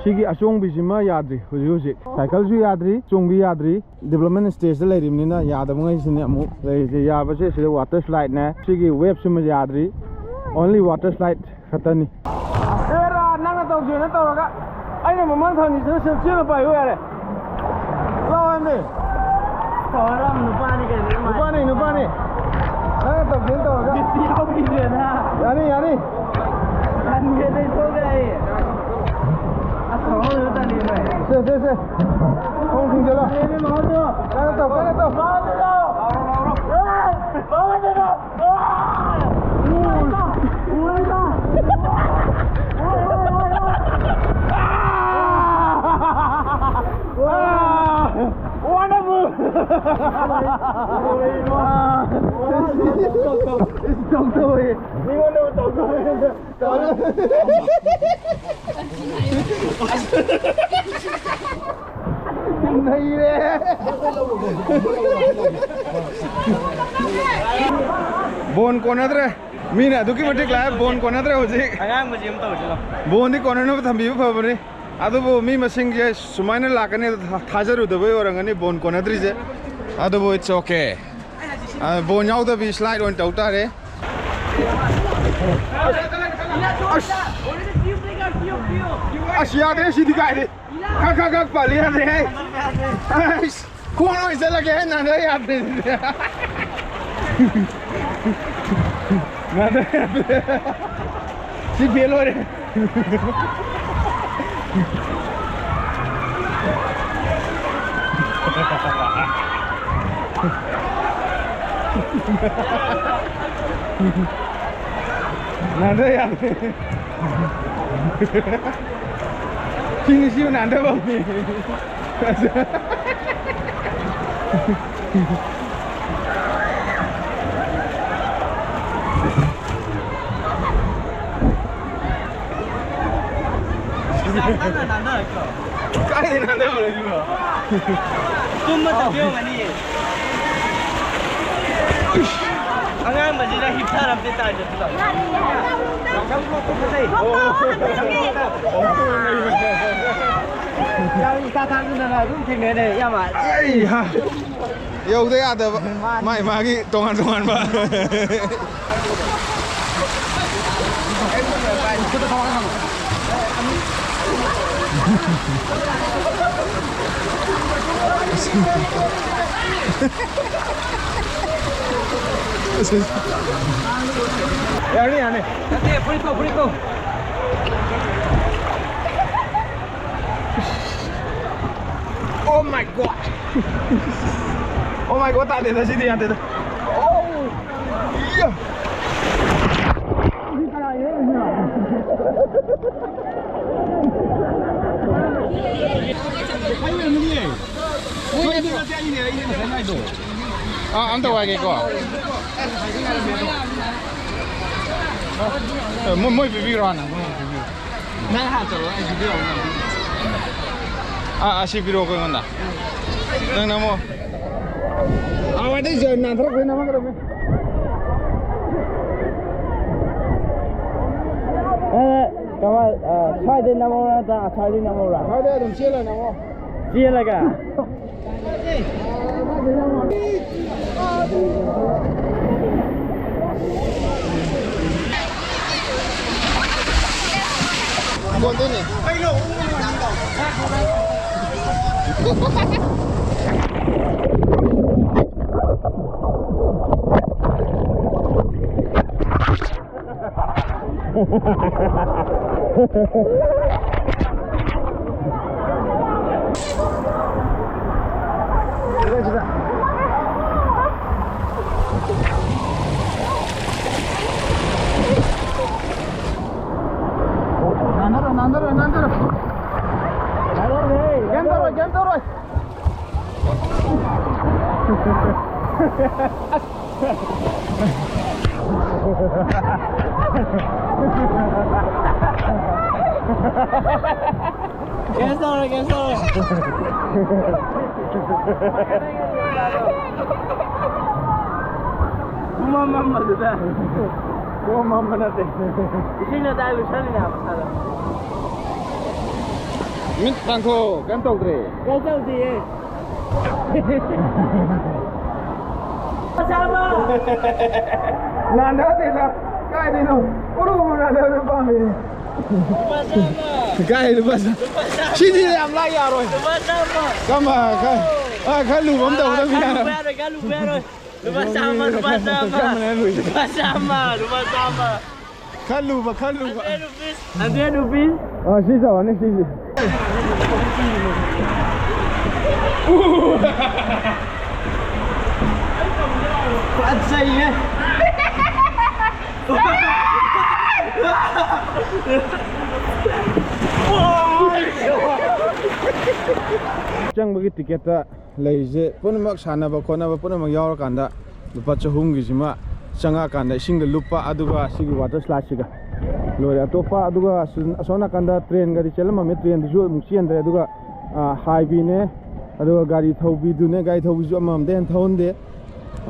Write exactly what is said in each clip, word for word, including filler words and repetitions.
ꯁꯤꯒꯤ ꯑꯆꯣꯡꯕꯤꯁꯤꯃ ꯌꯥꯗ꯭ꯔꯤ ꯍꯧꯖꯤꯛ ꯍꯧꯖꯤꯛ꯫ ꯁꯥꯏꯀꯜꯁꯨ ꯌꯥꯗ꯭ꯔꯤ, ꯆꯣꯡꯕꯤ ꯌꯥꯗ꯭ꯔꯤ꯫ ꯗꯤꯕ꯭ꯂꯞꯃꯦꯟ ꯁ꯭ꯇꯦꯖꯇ ꯂꯩꯔꯤꯕꯅꯤꯅ ꯌꯥꯗꯕꯉꯩꯁꯤꯅꯦ ꯑꯃꯨꯛ ꯂꯩꯔꯤꯁꯦ꯫ ꯌꯥꯕꯁꯦ ꯁꯤꯗ ꯋꯥꯇꯔ ꯁ꯭ꯂꯥꯏꯗꯅꯦ, ꯁꯤꯒꯤ ꯋꯦꯞꯁꯤꯃ ꯌꯥꯗ꯭ꯔꯤ꯫ ꯑꯣꯟꯂꯤ ꯋꯥꯇꯔ ꯁ꯭ꯂꯥꯏꯗ ꯈꯛꯇꯅꯤ꯫ ꯑꯦꯔꯥ, ꯅꯪꯅ ꯇꯧꯒꯦꯅ ꯇꯧꯔꯒ ꯑꯩꯅ ꯃꯃꯥꯡ ꯊꯪꯉꯤꯁꯤꯅ ꯁꯦꯝ ꯆꯦꯅ ꯄꯥꯏꯌꯨ ꯌꯥꯔꯦ꯫ ꯂꯥꯎ ꯍꯥꯏꯕꯅꯦ꯫ ꯊꯧꯔꯝ ꯅꯨꯄꯥꯅꯤ ꯀꯩꯅꯣ, ꯏꯃꯥ꯫ ꯅꯨꯄꯥꯅꯤ, ꯅꯨꯄꯥꯅꯤ꯫ ꯅꯪꯅ ꯇꯧꯒꯦꯅ ꯇꯧꯔꯒ꯫ ꯕꯤꯠꯇꯤ ꯌꯥꯎꯈꯤꯗ꯭ꯔꯦꯗ꯫ ꯌꯥꯅꯤ, ꯌꯥꯅꯤ꯫ ꯇꯟꯈ꯭ꯔꯦꯗ, ꯑꯩ ꯊꯣꯛꯈ꯭ꯔꯦ ꯑꯩ꯫ ꯑꯁ, ꯊꯧꯔꯝꯗꯨ ꯇꯜꯂꯤ ꯚꯥꯏ꯫ ꯁꯦ, ꯁꯦ, ꯁꯦ꯫ ꯈꯣꯡ ꯊꯤꯡꯖꯤꯜꯂꯣ꯫ ꯀꯩꯅꯣ ꯃꯍꯥꯎꯗꯣ? ꯀꯟꯅ ꯇꯧ, ꯀꯟꯅ ꯇꯧ꯫ ꯃꯍꯥꯎꯗꯣ! ꯃꯍꯥꯎꯗꯣ! ꯅꯩꯔꯦ꯫ ꯕꯣꯟ ꯀꯣꯟꯅꯗ꯭ꯔꯦ꯫ ꯃꯤꯅ ꯑꯗꯨꯛꯀꯤ ꯃꯇꯤꯛ ꯂꯥꯛꯑꯦ, ꯕꯣꯟ ꯀꯣꯟꯅꯗ꯭ꯔꯦ ꯍꯧꯖꯤꯛ꯫ ꯑꯉꯥꯡꯕꯁꯤ ꯑꯃ ꯇꯧꯁꯤꯜꯂꯣ꯫ ꯕꯣꯟꯗꯤ ꯀꯣꯟꯅꯅꯕ ꯊꯝꯕꯤꯕ ꯐꯕꯅꯤ꯫ ꯑꯗꯨꯕꯨ ꯃꯤ ꯃꯁꯤꯡꯁꯦ ꯁꯨꯃꯥꯏꯅ ꯂꯥꯛꯀꯅꯤ ꯊꯥꯖꯔꯨꯗꯕꯩ ꯑꯣꯏꯔꯝꯒꯅꯤ ꯕꯣꯟ ꯀꯣꯟꯅꯗ꯭ꯔꯤꯁꯦ꯫ ꯑꯗꯨꯕꯨ it's okay꯫ ꯑ, ꯕꯣꯟ ꯌꯥꯎꯗꯕꯤ ꯁ꯭ꯂꯥꯏꯗ ꯑꯣꯏꯅ ꯇꯧ ꯇꯥꯔꯦ꯫ ꯑꯁ! ꯑꯁ, ꯌꯥꯗ꯭ꯔꯦ ꯁꯤꯗꯤ ꯀꯥꯏꯗꯩ꯫ ꯈꯛ, ꯈꯛ, ꯈꯛ ꯄꯜꯂꯦ, ꯌꯥꯗ꯭ꯔꯦ ꯍꯦ꯫ ꯑꯁ! ꯈꯣꯡ ꯂꯣꯏ ꯆꯠꯂꯒꯦ ꯍꯦ, ꯅꯥꯟꯊ ꯌꯥꯗ꯭ꯔꯦ꯫ ꯅꯥꯟꯊ ꯌꯥꯗ꯭ꯔꯦ꯫ ꯁꯤ ꯐꯦꯜ ꯑꯣꯏꯔꯦ꯫ ꯅꯥꯟꯊ ꯌꯥꯗ꯭ꯔꯦ꯫ ꯁꯤꯅꯤ, ꯁꯤꯕꯨ ꯅꯥꯟꯊꯐꯝꯅꯤ꯫ ꯀꯥꯏꯗꯩ ꯅꯥꯟꯊꯕꯅꯣ ꯁꯤꯕꯣ? ꯇꯨꯝꯕ ꯇꯝꯕꯤꯌꯣ ꯉꯅꯤꯌꯦ꯫ ꯑꯉꯥꯡꯕꯁꯤꯗ ꯍꯤꯞꯊꯔꯝꯗꯦ ꯇꯥꯔꯁꯨ꯫ ꯌꯥꯝ ꯏꯊꯥ ꯊꯥꯖꯗꯅ ꯑꯗꯨꯝ ꯊꯦꯡꯅꯔꯦ, ꯏꯌꯥꯝꯕ꯫ ꯑꯩ ꯍꯥ꯫ ꯌꯧꯗ ꯌꯥꯗꯕ꯫ ꯃꯥꯏ ꯃꯥꯒꯤ ꯇꯣꯉꯥꯟ ꯇꯣꯉꯥꯟꯕ꯫ ꯌꯥꯅꯤ, ꯌꯥꯅꯤ꯫ ꯅꯠꯇꯦ, ꯐꯨꯔꯤꯠꯇꯣ, ꯐꯨꯔꯤꯠꯇꯣ꯫ Oh my God! Oh my God, ꯇꯥꯗꯦꯗ, ꯁꯤꯗꯤ ꯌꯥꯗꯦꯗ꯫ Oh! Yeah! ꯑꯥ, ꯑꯝꯇ ꯋꯥꯏꯒꯦꯀꯣ꯫ ꯑꯦ, ꯃꯣꯏ, ꯃꯣꯏ ꯄꯤꯕꯤꯔꯣ ꯍꯥꯟꯅ, ꯃꯣꯏ ꯄꯤꯕꯤꯔꯣ꯫ ꯅꯪ ꯍꯥꯟꯅ ꯆꯠꯂꯣ, ꯑꯩ ꯄꯤꯕꯤꯔꯛꯑꯣ ꯅꯪ꯫ ꯑꯥ, ꯑꯥ, ꯁꯤ ꯄꯤꯔꯛꯑꯣ ꯑꯩꯉꯣꯟꯗ꯫ ꯅꯪ ꯅꯝꯃꯣ꯫ ꯑꯥ, ꯑꯗꯩ ꯖꯣꯏꯟ ꯅꯥꯟꯊꯣꯔꯛꯄꯩ ꯅꯝꯃꯛꯀꯗꯕꯅꯤ꯫ ꯑꯦ, ꯀꯃꯥꯏ-, ꯑ, ꯁ꯭ꯋꯥꯏꯗꯩ ꯅꯝꯃꯧꯔꯥ ꯅꯠꯇ꯭ꯔ ꯑꯁ꯭ꯋꯥꯏꯗꯩ ꯅꯝꯃꯧꯔꯥ? ꯁ꯭ꯋꯥꯏꯗꯩ ꯑꯗꯨꯝ ꯆꯦꯜꯂ ꯅꯝꯃꯣ꯫ ꯆꯦꯜꯂꯒ? ꯌꯣꯟꯗꯣꯏꯅꯦ꯫ ꯅꯥꯟꯊꯔꯣ, ꯅꯥꯟꯊꯔꯣ, ꯅꯥꯟꯊꯔꯣ꯫ ꯒ꯭ꯌꯥꯟ ꯇꯧꯔꯣꯏ, ꯒ꯭ꯌꯥꯟ ꯇꯧꯔꯣꯏ꯫ ꯀꯩꯁꯨ ꯇꯧꯔꯣꯏ, ꯀꯩꯁꯨ ꯇꯧꯔꯣꯏ꯫ ꯄꯨꯡꯃꯝ ꯃꯝꯕꯗꯨꯗ꯫ ꯄꯣꯝ ꯑꯃ ꯅꯠꯇꯦ꯫ ꯏꯁꯤꯡꯅ ꯗꯥꯏ ꯂꯨꯁꯜꯂꯤꯅꯦ ꯍꯥꯏꯕ ꯃꯁꯥꯗ꯫ ꯃꯤꯠ ꯄꯥꯡꯊꯣꯛꯑꯣ, ꯀꯩꯝ ꯇꯧꯗ꯭ꯔꯦ꯫ ꯀꯩꯝ ꯇꯧꯗꯤꯌꯦ꯫ ꯅꯥꯟꯊꯗꯦꯗ, ꯀꯥꯏꯗꯩꯅꯣ? ꯎꯔꯨ ꯎꯔꯨ ꯅꯥꯟꯊꯕꯗꯣ ꯄꯥꯝꯃꯤꯅꯦ꯫ ꯀꯥꯏ ꯂꯨꯄꯥ ꯆꯥ-, ꯁꯤꯗꯤ ꯌꯥꯝ ꯂꯥꯏ ꯌꯥꯔꯣꯏ꯫ ꯂꯨꯄꯥ ꯆꯥꯝꯃ꯫ ꯀꯃ-, ꯈ-, ꯑ, ꯈꯔ ꯂꯨꯕ ꯑꯃ ꯇꯧꯒꯗꯕꯅꯤ꯫ ꯈꯔ ꯂꯨꯕ ꯌꯥꯔꯣꯏ, ꯈꯔ ꯂꯨꯕ ꯌꯥꯔꯣꯏ꯫ ꯂꯨꯄꯥ ꯆꯥꯝꯃ, ꯂꯨꯄꯥ ꯆꯥꯝꯃ꯫ ꯆꯥꯝꯃꯅ ꯂꯣꯏꯔꯦ꯫ ꯂꯨꯄꯥ ꯆꯥꯝꯃ, ꯂꯨꯄꯥ ꯆꯥꯝꯃ꯫ ꯈꯔ ꯂꯨꯕ, ꯈꯔ ꯂꯨꯕ꯫ Hundred rupees. Hundred rupees. ꯑ, ꯁꯤ ꯆꯥꯎꯔꯅꯤ, ꯁꯤꯁꯦ꯫ ꯐꯖꯩꯌꯦ꯫ ꯆꯪꯕꯒꯤ ꯇꯤꯀꯦꯠꯇ ꯂꯩꯔꯤꯁꯦ ꯄꯨꯝꯅꯃꯛ, ꯁꯥꯟꯅꯕ ꯈꯣꯠꯅꯕ ꯄꯨꯝꯅꯃꯛ ꯌꯥꯎꯔꯀꯥꯟꯗ ꯂꯨꯄꯥ ꯆꯍꯨꯝꯒꯤꯁꯤꯃ ꯆꯪꯉꯛꯀꯥꯟꯗ ꯏꯁꯤꯡꯗ ꯂꯨꯞꯄ, ꯑꯗꯨꯒ ꯁꯤꯒꯤ water slideꯁꯤꯒ ꯂꯣꯏꯔꯦ꯫ ꯑꯇꯣꯞꯄ, ꯑꯗꯨꯒ ꯑꯁꯣ-, ꯑꯁꯣꯝ ꯅꯥꯀꯟꯗ ꯇ꯭ꯔꯦꯟꯒꯗꯤ ꯆꯦꯜꯂꯝꯃꯝꯃꯦ, ꯇ꯭ꯔꯦꯟꯗꯨꯁꯨ ꯑꯃꯨꯛ ꯆꯦꯟꯗ꯭ꯔꯦ꯫ ꯑꯗꯨꯒ, ꯑ, ꯍꯥꯏꯕꯤꯅꯦ, ꯑꯗꯨꯒ ꯒꯥꯔꯤ ꯊꯧꯕꯤꯗꯨꯅꯦ, ꯒꯥꯔꯤ ꯊꯧꯕꯤꯁꯨ ꯑꯃꯃꯝꯗ ꯍꯦꯟꯅ ꯊꯧꯍꯟꯗꯦ꯫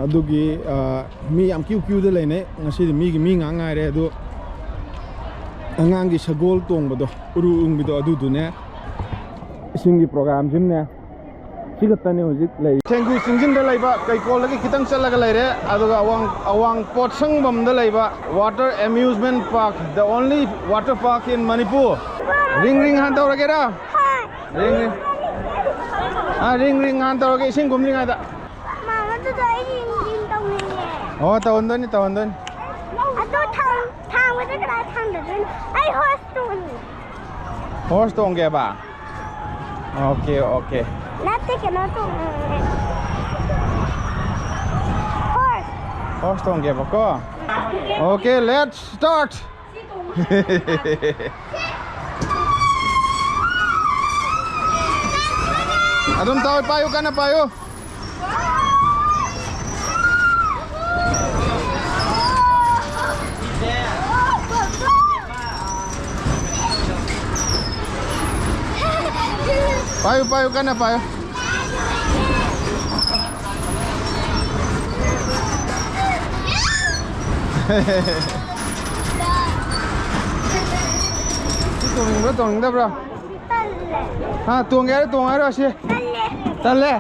ꯑꯗꯨꯒꯤ, ꯑ, ꯃꯤ ꯌꯥꯝ ꯀ꯭ꯌꯨ ꯀ꯭ꯌꯨꯗ ꯂꯩꯅꯩ꯫ ꯉꯁꯤꯗꯤ ꯃꯤꯒꯤ ꯃꯤ ꯉꯥꯛ ꯉꯥꯏꯔꯦ꯫ ꯑꯗꯨ ꯑꯉꯥꯡꯒꯤ ꯁꯒꯣꯜ ꯇꯣꯡꯕꯗꯣ, ꯎꯔꯨ ꯎꯪꯕꯤꯗꯣ, ꯑꯗꯨꯗꯨꯅꯦ꯫ ꯏꯁꯤꯡꯒꯤ programꯁꯤꯃꯅꯦ꯫ ꯁꯤ ꯈꯛꯇꯅꯦ ꯍꯧꯖꯤꯛ ꯂꯩꯔꯤ꯫ ꯊꯦꯡꯒꯨ ꯆꯤꯡꯖꯤꯟꯗ ꯂꯩꯕ ꯀꯩꯀꯣꯜꯗꯒꯤ ꯈꯤꯇꯪ ꯆꯠꯂꯒ ꯂꯩꯔꯦ, ꯑꯗꯨꯒ ꯑꯋꯥꯡ, ꯑꯋꯥꯡ ꯄꯣꯠꯁꯪꯕꯝꯗ ꯂꯩꯕ water amusement park, the only water park in Manipur꯫ ring ring ꯍꯥꯟ ꯇꯧꯔꯒꯦꯔꯥ? ring ring꯫ ꯑꯥ, ring ring ꯍꯥꯟ ꯇꯧꯔꯒꯦ, ꯏꯁꯤꯡ ꯀꯨꯝꯗ꯭ꯔꯤꯉꯩꯗ꯫ ꯃꯥꯃ, ꯑꯗꯨꯗꯣ ꯑꯩ ring ring ꯇꯧꯅꯤꯡꯉꯦ꯫ ꯑꯣ, ꯇꯧꯍꯟꯗꯣꯏꯅꯤ, ꯇꯧꯍꯟꯗꯣꯏꯅꯤ꯫ ꯑꯗꯣ ꯊꯥꯡ-, ꯊꯥꯡꯕꯁꯦ ꯀꯗꯥꯏ ꯊꯥꯡꯗꯗꯣꯏꯅꯣ? ꯑꯩ horse ꯇꯣꯡꯅꯤꯡꯉꯦ꯫ horse ꯇꯣꯡꯒꯦꯕ? Okay, okay꯫ ꯅꯠꯇꯦ, ꯀꯩꯅꯣ ꯇꯣꯡꯉꯦ꯫ Horse꯫ horse ꯇꯣꯡꯒꯦꯕꯀꯣ? Okay, let's start꯫ ꯑꯗꯨꯝ ꯇꯧ, ꯄꯥꯏꯌꯨ, ꯀꯟꯅ ꯄꯥꯏꯌꯨ꯫ ꯄꯥꯏꯌꯨ, ꯄꯥꯏꯌꯨ, ꯀꯟꯅ ꯄꯥꯏꯌꯨ꯫ ꯁꯤ ꯇꯣꯡꯅꯤꯡꯕ꯭ꯔꯣ, ꯇꯣꯡꯅꯤꯡꯗꯕ꯭ꯔꯣ? ꯇꯜꯂꯦ꯫ ꯍꯥ, ꯇꯣꯡꯒꯦ ꯍꯥꯏꯔꯣ, ꯇꯣꯡꯉꯣ ꯍꯥꯏꯔꯣ ꯁꯤ? ꯇꯜꯂꯦ꯫ ꯇꯜꯂꯦ?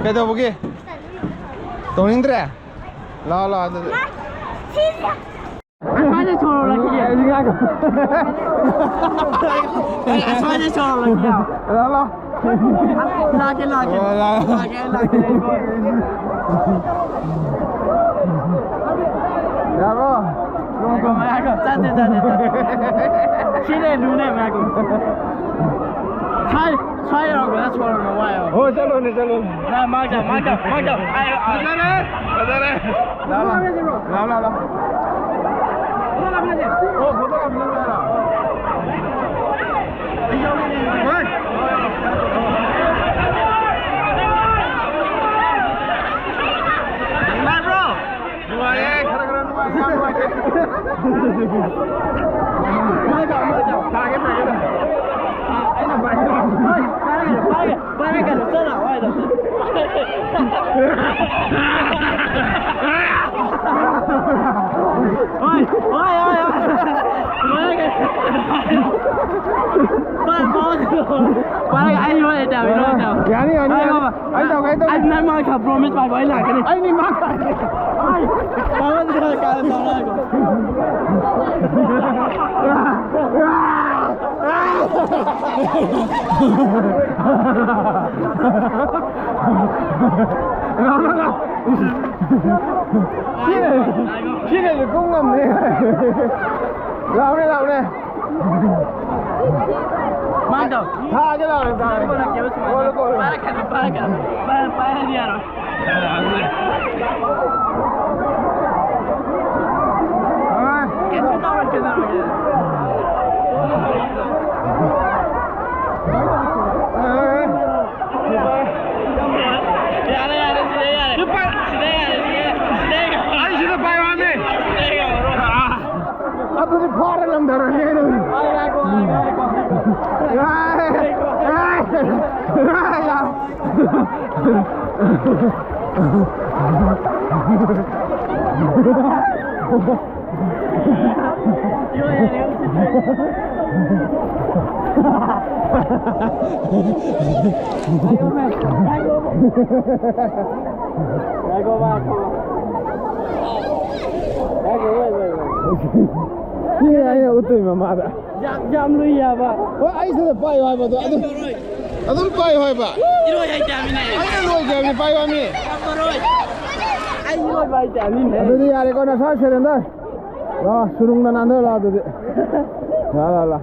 ꯀꯩꯗꯧꯕꯒꯤ? ꯇꯜꯂꯦ꯫ ꯇꯣꯡꯅꯤꯡꯗ꯭ꯔꯦ? ꯂꯥꯛꯑꯣ, ꯂꯥꯛꯑꯣ, ꯑꯗꯨꯗꯤ꯫ ꯃꯥ, ꯁꯤꯁꯦ꯫ ꯑꯁ꯭ꯋꯥꯏꯗ ꯁꯣꯔ ꯍꯣꯜꯂꯛꯈꯤꯒꯦ꯫ ꯑꯩꯗꯤ ꯉꯥꯏꯈꯣ꯫ ꯑꯩ ꯑꯁ꯭ꯋꯥꯏꯗ ꯁꯣꯔ ꯍꯣꯜꯂꯛꯈꯤꯒꯦ꯫ ꯂꯥꯛꯑꯣ, ꯂꯥꯛꯑꯣ꯫ ꯂꯥꯛꯀꯦ, ꯂꯥꯛꯀꯦ꯫ ꯑꯣ, ꯂꯥꯛꯑꯣ꯫ ꯂꯥꯛꯀꯦ, ꯂꯥꯛꯀꯦ꯫ ꯌꯥꯔꯕꯣ? ꯉꯥꯏꯈꯣ, ꯉꯥꯏꯈꯣ꯫ ꯆꯠꯁꯦ, ꯆꯠꯁꯦ, ꯆꯠꯁꯦ꯫ ꯁꯤꯅꯦ, ꯂꯨꯅꯦ, ꯉꯥꯏꯈꯣ꯫ ꯁ꯭ꯋꯥꯏ, ꯁ꯭ꯋꯥꯏ ꯌꯧꯔꯛꯄꯗ ꯁꯣꯔ ꯍꯣꯟꯕ ꯋꯥꯏꯌꯦꯕ꯫ ꯍꯣꯏ, ꯆꯠꯂꯣꯅꯦ, ꯆꯠꯂꯣꯅꯦ꯫ ꯉꯥꯏ, ꯃꯥꯡ ꯆꯠ, ꯃꯥꯡ ꯆꯠ, ꯃꯥꯡ ꯆꯠ꯫ ꯐꯖꯔꯦ, ꯐꯖꯔꯦ꯫ ꯂꯥꯎ, ꯂꯥꯎ, ꯂꯥꯎ, ꯂꯥꯎ꯫ ꯑꯣ, ꯐꯣꯇꯣ ꯀꯥꯞꯅꯕ ꯂꯥꯎ꯫ ꯍꯣꯏ꯫ ꯅꯨꯡꯉꯥꯏꯕ꯭ꯔꯣ? ꯅꯨꯡꯉꯥꯏꯌꯦ, ꯈꯔ ꯈꯔ ꯅꯨꯡꯉꯥꯏ, ꯌꯥꯝ ꯅꯨꯡꯉꯥꯏꯇꯦ꯫ ꯃꯥꯏ ꯇꯧ, ꯃꯥꯏ ꯇꯧ꯫ ꯊꯥꯒꯦ, ꯊꯥꯒꯦ, ꯊꯥꯒꯦ꯫ ꯑꯥ, ꯑꯩꯅ ꯄꯥꯏꯒꯦ꯫ ꯍꯣꯏ, ꯄꯥꯏꯔꯒꯦ, ꯄꯥꯏꯔꯒꯦ꯫ ꯄꯥꯏꯔꯛꯀꯅꯨ, ꯆꯠꯂꯣ, ꯍꯣꯏ, ꯑꯗꯨꯝ꯫ ꯍꯣꯏ, ꯍꯣꯏ, ꯍꯣꯏ, ꯍꯣꯏ꯫ ꯄꯥꯏꯔꯛꯀꯦ꯫ ꯄꯥꯏ-, ꯄꯥꯏꯔꯛꯀꯅꯨ꯫ ꯄꯥꯏꯔꯛꯀꯦ, ꯑꯩ ꯂꯣꯏ ꯂꯩꯇꯦ, ꯑꯩ ꯂꯣꯏ ꯂꯩꯇꯦ꯫ ꯌꯥꯅꯤ, ꯌꯥꯅꯤ, ꯄꯥꯏꯔꯛꯑꯣ, ꯌꯥꯅꯤ꯫ ꯄꯥꯏꯔꯛꯑꯣ꯫ ꯑꯩ ꯇꯧꯒꯦ, ꯑꯩ ꯇꯧꯒꯦ꯫ ꯑꯩ ꯅꯪ ꯃꯥꯡ ꯊꯝ, promise ꯄꯥꯏꯈꯣ, ꯑꯩ ꯂꯥꯛꯀꯅꯤ꯫ ꯑꯩ ꯃꯤ ꯃꯥꯡ ꯊꯝ꯫ ꯑꯩ ꯄꯥꯏꯔꯛꯑꯣ, ꯀꯥꯏꯗ ꯇꯧꯔꯛꯑꯣ꯫ ꯁꯤꯅ, ꯁꯤꯅꯁꯨ ꯀꯨꯝ ꯉꯝꯅꯤ꯫ ꯂꯥꯎꯅꯦ, ꯂꯥꯎꯅꯦ꯫ ꯃꯥꯗꯣ꯫ ꯊꯥꯒꯦ ꯂꯥꯎꯅꯦ, ꯊꯥꯒꯦ꯫ ꯀꯣꯜꯂꯛꯀꯦꯕ ꯁꯨꯃꯥꯏꯅ꯫ ꯀꯣꯜꯂꯣ, ꯀꯣꯜꯂꯣ꯫ ꯄꯥꯏꯔꯛꯀꯅꯨ, ꯄꯥꯏꯔꯛꯀꯅꯨ꯫ ꯄꯥꯏꯔ-, ꯄꯥꯏꯔꯗꯤ ꯌꯥꯔꯣꯏ꯫ ꯀꯩꯁꯨ ꯇꯧꯔꯣꯏ, ꯀꯩꯗꯧꯔꯒꯦ? ꯌꯥꯔꯦ, ꯌꯥꯔꯦ, ꯁꯤꯗ ꯌꯥꯔꯦ꯫ ꯁꯤꯗ ꯌꯥꯔꯦ, ꯁꯤꯗ ꯌꯥꯔꯦ꯫ ꯁꯤꯗ ꯌꯥꯔꯦ꯫ ꯑꯩ ꯁꯤꯗ ꯄꯥꯏ ꯋꯥꯅꯦ꯫ ꯁꯤꯗ ꯌꯥꯔꯦ꯫ ꯑꯗꯨꯗꯤ ꯐꯥꯔ ꯂꯪꯊꯔꯅꯤ ꯑꯩꯅ꯫ ꯁꯤꯅꯦ ꯑꯩꯅ ꯎꯠꯇꯣꯏ ꯃꯃꯥꯗ꯫ ꯌꯥꯝ, ꯌꯥꯝ ꯂꯨꯏ ꯍꯥꯏꯕ꯫ ꯍꯣꯏ, ꯑꯩ ꯁꯤꯗ ꯄꯥꯏꯌꯨ ꯍꯥꯏꯕꯗꯣ ꯑꯗꯨꯝ, ꯑꯗꯨꯝ ꯄꯥꯏꯌꯨ ꯍꯥꯏꯕ꯫ ꯏꯔꯣꯏ ꯍꯥꯏꯇꯥꯃꯤꯅꯦ꯫ ꯑꯩꯅ ꯂꯣꯏꯒꯦ ꯍꯥꯏꯕꯅꯤ, ꯄꯥꯏꯌꯨ ꯍꯥꯏꯕꯅꯤ꯫ ꯉꯝꯃꯔꯣꯏ꯫ ꯑꯩ ꯏꯔꯣꯏꯕ ꯍꯥꯏꯇꯥꯃꯤꯅꯦ꯫ ꯑꯗꯨꯗꯤ ꯌꯥꯔꯦꯀꯣ, ꯅꯁꯥ surrender꯫ ꯂꯥ, ꯁꯨꯔꯨꯡꯗ ꯅꯥꯟꯊꯔꯣ ꯑꯗꯨꯗꯤ꯫ ꯂꯥ, ꯂꯥ, ꯂꯥ꯫